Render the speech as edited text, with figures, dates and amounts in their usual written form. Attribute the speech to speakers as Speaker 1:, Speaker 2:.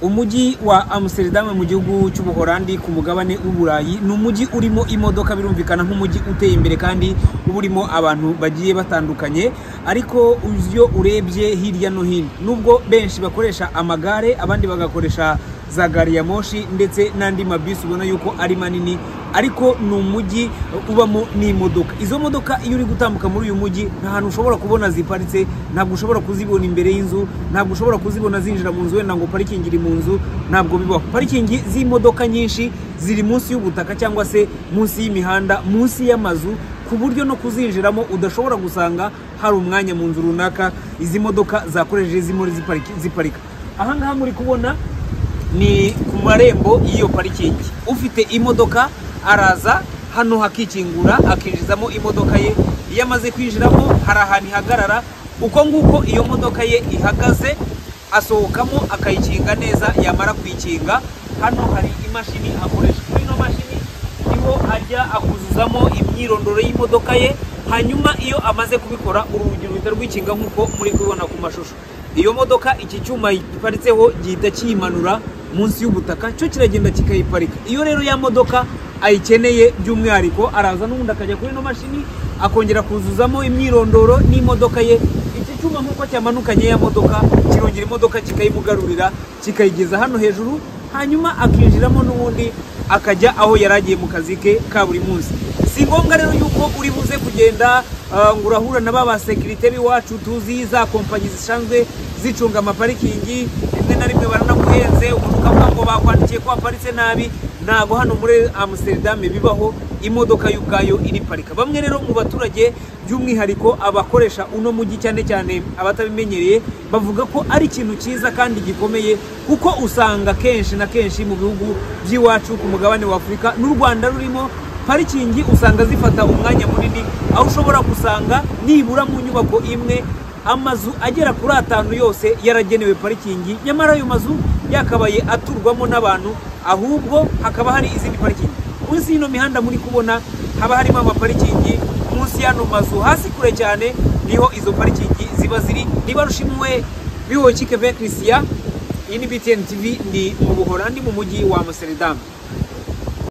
Speaker 1: Umujyi wa Amsterdam mu gihugu cy'Ubuholandi ku mugabane w'Uburayi ni umujyi urimo imodoka, birumvikana nk'umujyi uteye imbere kandi uba urimo abantu bagiye batandukanye. Ariko iyo urebye hirya no hino, nubwo benshi bakoresha amagare, abandi bagakoresha za gari ya moshi ndetse n'andi mabisi ubona yuko ari manini, ariko ni umujyi ubamo n'imodoka. Izo modoka iyo uri gutambuka muri uyu mujyi nta hantu ushobora kubona ziparitse, ntabwo ushobora kuzibona imbere y'inzu, ntabwo ushobora kuzibona zinjira mu nzu wenda ngo parikingi iri mu nzu, ntabwo bibaho. Parikingi z'imodoka nyinshi ziri munsi y'ubutaka cyangwa se munsi y'imihanda, munsi y'amazu, ku buryo no kuzinjiramo udashobora gusanga hari umwanya mu nzu runaka izi modoka zakoresheje zirimo ziparika. Aha ngaha muri kubona ni ku marembo y'iyo parikingi. Ufite imodoka araza hano hakikingura akinjizamo imodoka ye. Iyo amaze kwinjiramo hari ahantu ihagarara, uko nguko iyo modoka ye ihagaze asohokamo akayikinga neza. Yamara kuyikinga, hano hari imashini akoresha. Kuri ino mashini niho ajya akuzuzamo imyirondoro y'imodoka ye, hanyuma iyo amaze kubikora urugi ruhita rwikinga nk'uko muri kubibona ku mashusho. Iyo modoka iki cyuma giparitseho gihita kiyimanura munsi y'ubutaka, cyo kiragenda kikayiparika. Iyo rero ya modoka ayikeneye by'umwihariko araza n'ubundi akajya kuri ino mashini akongera kuzuzamo imyirondoro n'imodoka ye. Iki cyuma nk'uko cyamanukanye ya modoka kirongera imodoka kikayimugarurira kikayigeza hano hejuru, hanyuma akinjiramo n'ubundi akajya aho yari agiye mu kazi ke ka buri munsi. Si ngombwa rero yuko uri buze kugenda ngo urahura na ba basekirite b'iwacu tuzi, za kompanyi zisanzwe zicunga amaparikingi, rimwe na rimwe baranaguhenze umuntu ukavuga ngo bakwandikiye ko waparitse nabi. Ntabwo hano muri Amsterdam bibaho, imodoka y'ubwayo iriparika. Bamwe rero mu baturage by'umwihariko abakoresha uno mujyi cyane cyane abatabimenyereye bavuga ko ari ikintu cyiza kandi gikomeye, kuko usanga kenshi na kenshi mu bihugu by'iwacu ku mugabane wa Afurika n'u Rwanda rurimo, parikingi usanga zifata umwanya munini, aho ushobora gusanga nibura mu nyubako imwe amazu agera kuri 5 yose yaragenewe parikingi, nyamara ayo mazu yakabaye aturwamo n'abantu, ahubwo hakaba hari izindi parikingi. Munsi y'ino mihanda muri kubona haba harimo amaparikingi, munsi y'ano mazu hasi kure cyane niho izo parikingi ziba ziri. Niba rushimwe bihoye Keve Christian, iyi ni BTN TV, ndi mu Buholandi mu mujyi wa Amsterdam.